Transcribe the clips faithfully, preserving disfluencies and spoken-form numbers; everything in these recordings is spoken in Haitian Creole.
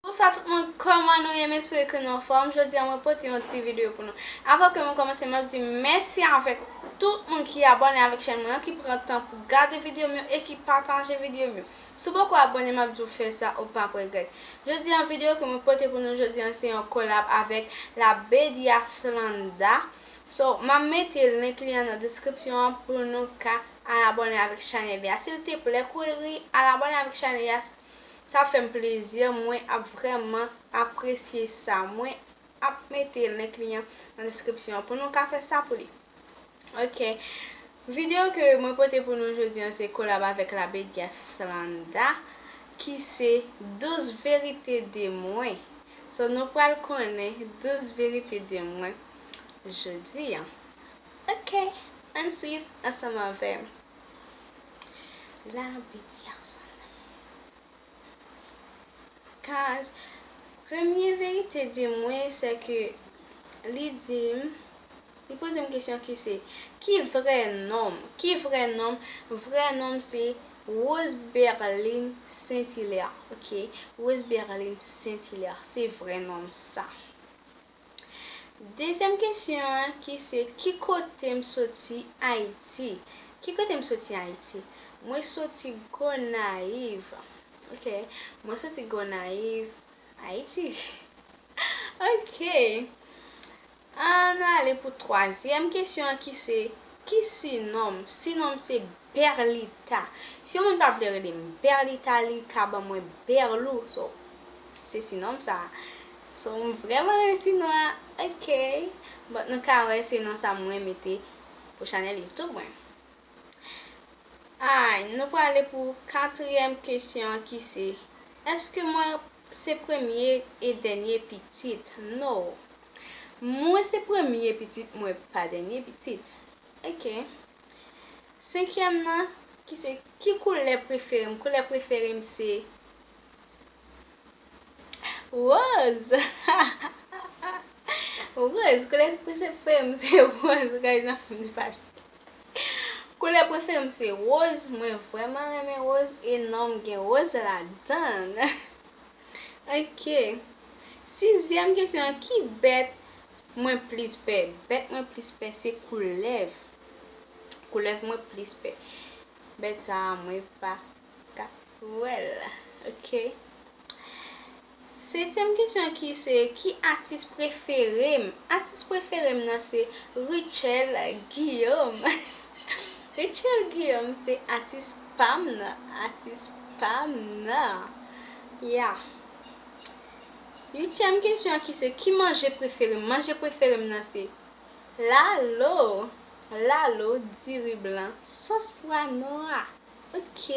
Bonswa tout moun, kòman nou ye? M espere ke nou anfòm. Jodi a mwen pote yon ti videyo pou nou. Avan ke mwen kòmanse, m ap di mèsi avèk tout moun ki abòne avèk chèn mwen an, ki pran tan pou gade videyo m yo e ki pataje videyo m yo. Si w poko abòne, m ap di w fè sa, ou p ap regrèt. Jodi a videyo ke mwen pote pou nou jodi a se yon kolab avèk La Bella Slanda. So, m ap mete link li an nan deskripsyon an pou nou ka al abòne avèk chanèl li a. Silteplè, kouri al abòne avèk chanèl li a. Sa fè m plezi, mwen ap vrèman apresye sa. Mwen ap mete link li an nan deskripsyon an pou nou ka fè sa pou li. Ok. Videyo ke mwen pote pou nou jodi a se kolab avèk La Bella Slanda ki se douz verite de mwen. So, nou pral konnen douz verite de mwen jodi a. Ok, ann swiv ansanm avè m. La Bella Slanda. Kaz, premye verite de mwen, se ke li di m, li poze m kesyon ki se, ki vrè non m? Ki vrè non m? Vrè non m se Rose Berline Saint Hilaire, ok? Rose Berline Saint Hilaire, se vrè non m sa. Dezyèm kesyon an ki se, ki kote m soti Ayiti? Ki kote m soti Ayiti? Mwen soti Gonayiv. Ok, mwen soti Gonayiv, Ayiti. Ok. Ann ale pou twazyèm kesyon an ki se, ki sinon m? Sinon m se Berlita. Si yon moun pa vle rele m Berlita, li ka ban mwen Berlou. So, se sinon m sa. So, m vrèman renmen sinon an. Ok. But nou ka wè se non sa mwen mete pou chanèl YouTube mwen. Ay, nou prale pou katriyèm kesyon an ki se, èske mwen se premye e dènye pitit? No. Mwen se premye pitit, mwen pa dènye pitit. Ok. Senkyèm nan, ki se, ki koulè prefere m? Koulè prefere m se woz. Woz, koulè prefere m se woz, guys, nan fim de paj. Koulè prefere m se woz, mwen vrèman renmen woz, e non m gen woz ladan l. Ok. Sizyèm kesyon an, ki bèt mwen plis pè? Bèt mwen plis pè se koulèv. Koulèv mwen plis pè. Bèt sa a mwen pa ka wè l. Ok. Setyèm kesyon ki se, ki atis prefere m? Atis prefere m nan se Rutshelle Guillaume. Rutshelle Guillaume se atis pa m nan. Atis pa m nan. Ya. Uityèm kesyon ki se, ki manje prefere m? Manje prefere m nan se lalo. Lalo, diri blan, sos pwa nwa. Ok.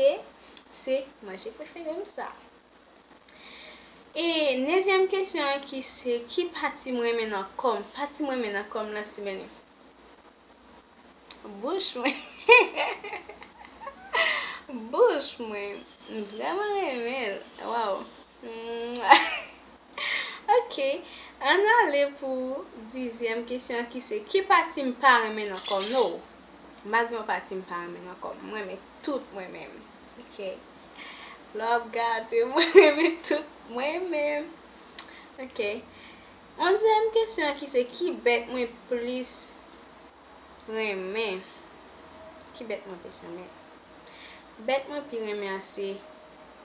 Se manje prefere m sa. E nevyèm kesyon an ki se, ki pati m renmen nan kò m? Pati m renmen nan kò m nan simen li. Bouch mwen. Bouch mwen. M vrèman renmen l. Waw. Ok. Ann ale pou dizyèm kesyon an ki se, ki pati m pa renmen nan kò m? No. M pa gen yon pati m pa renmen nan kò m. Mwen renmen tout mwen menm. Ok. Lè w ap gade, mwen renmen tout mwen menm. Ok. Onzyèm kesyon an ki se, ki bèt mwen plis renmen? Ki bèt mwen plis renmen? Bèt mwen pi renmen an se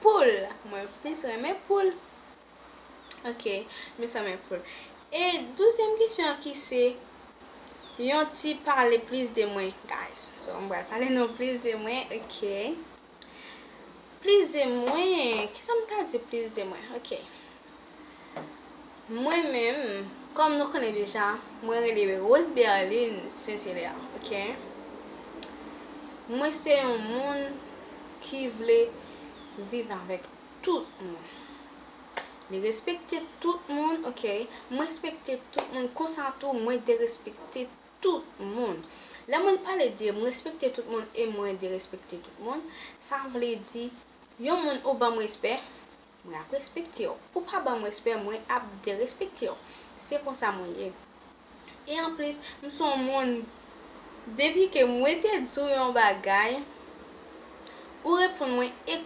poul. Mwen plis renmen poul. Ok, mwen sa men poul. E douzyèm kesyon an ki se, yon ti pale plis de mwen, guys. So, m pral pale nou plis de mwen, ok. Plis de mwen, kisa m ka di plis de mwen? Ok. Mwen menm, kòm nou konnen deja, mwen rele Rose Berline Saint Hilaire, ok? Mwen se yon moun ki vle viv avèk tout moun. Li respekte tout moun, ok? Mwen respekte tout moun, konsa tou mwen derespekte tout moun. Lè mwen pale de mwen respekte tout moun e mwen derespekte tout moun, sa vle di, yon moun ou ban m respè, mwen ap respekte w. Ou pa ban m respè, mwen ap derespekte w. Se konsa mwen ye. E anplis, m se yon moun, depi ke mwen te di w yon bagay, ou reponn mwen, e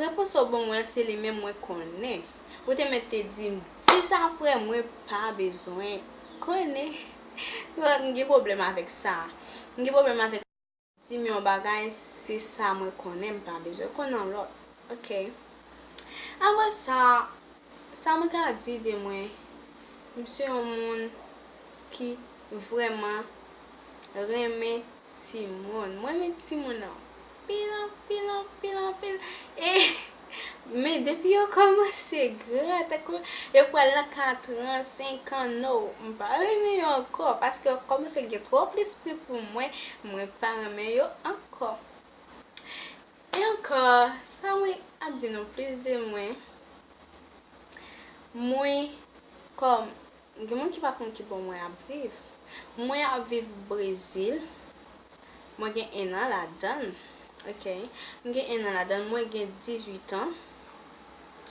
repons sa w ban mwen an, se li menm mwen konnen. Ou te mèt te di m, di sa frè, mwen pa bezwen konnen. M gen pwoblèm avèk sa. M gen pwoblèm avèk di m yon bagay, se sa mwen konnen, m pa bezwen konnen yon lòt. Ok. Apre sa, sa mwen ka di de mwen, m se yon moun ki vrèman renmen timoun. Mwen renmen timoun anpil, anpil, anpil, anpil. E, men depi yo kòmanse gran, tankou yo pral nan katran, senkan, no, m pa renmen yo ankò, paske yo kòmanse gen twòp lespri pou mwen, mwen pa renmen yo ankò. E ankò, sa mwen ap di nou plis de mwen, mwen, kòm, gen moun ki pa konn ki bò mwen ap viv. Mwen ap viv Brezil. Mwen gen en an ladann. Ok. Mwen gen en an ladann. Mwen gen dizuit an.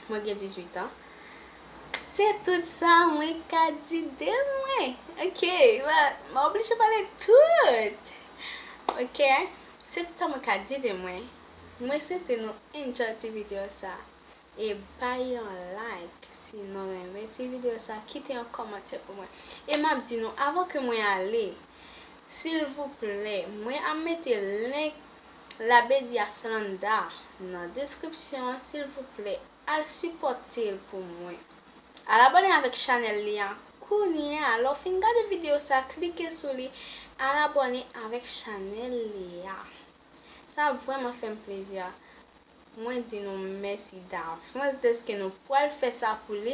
Mwen gen dizuit an. Se tout sa mwen ka di de mwen. Ok. Mwen oblije pale tout. Ok. Se tout sa mwen ka di de mwen. Mwen swete nou enjoy ti videyo sa. E bay yon like si nou renmen ti videyo sa, kite yon kòmantè pou mwen. E m ap di nou, avan ke mwen ale, silvouplè, mwen ap mete link Labedia Slanda nan deskripsyon an, silvouplè, al sipòte l pou mwen. Al abòne avèk chanèl li a kounye a. Lè w fin gade videyo sa, klike sou li, al abòne avèk chanèl li a. Sa ap vrèman fè m plezi. Mwen di nou mèsi davans dèske nou pral fè sa pou li.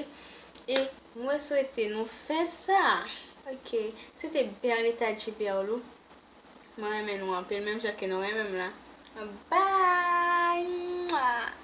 E mwen swete nou fè sa. Ok. Se te Bernita Giberlou. Mwen renmen nou anpil, menm jan ke nou renmen m la. Bye!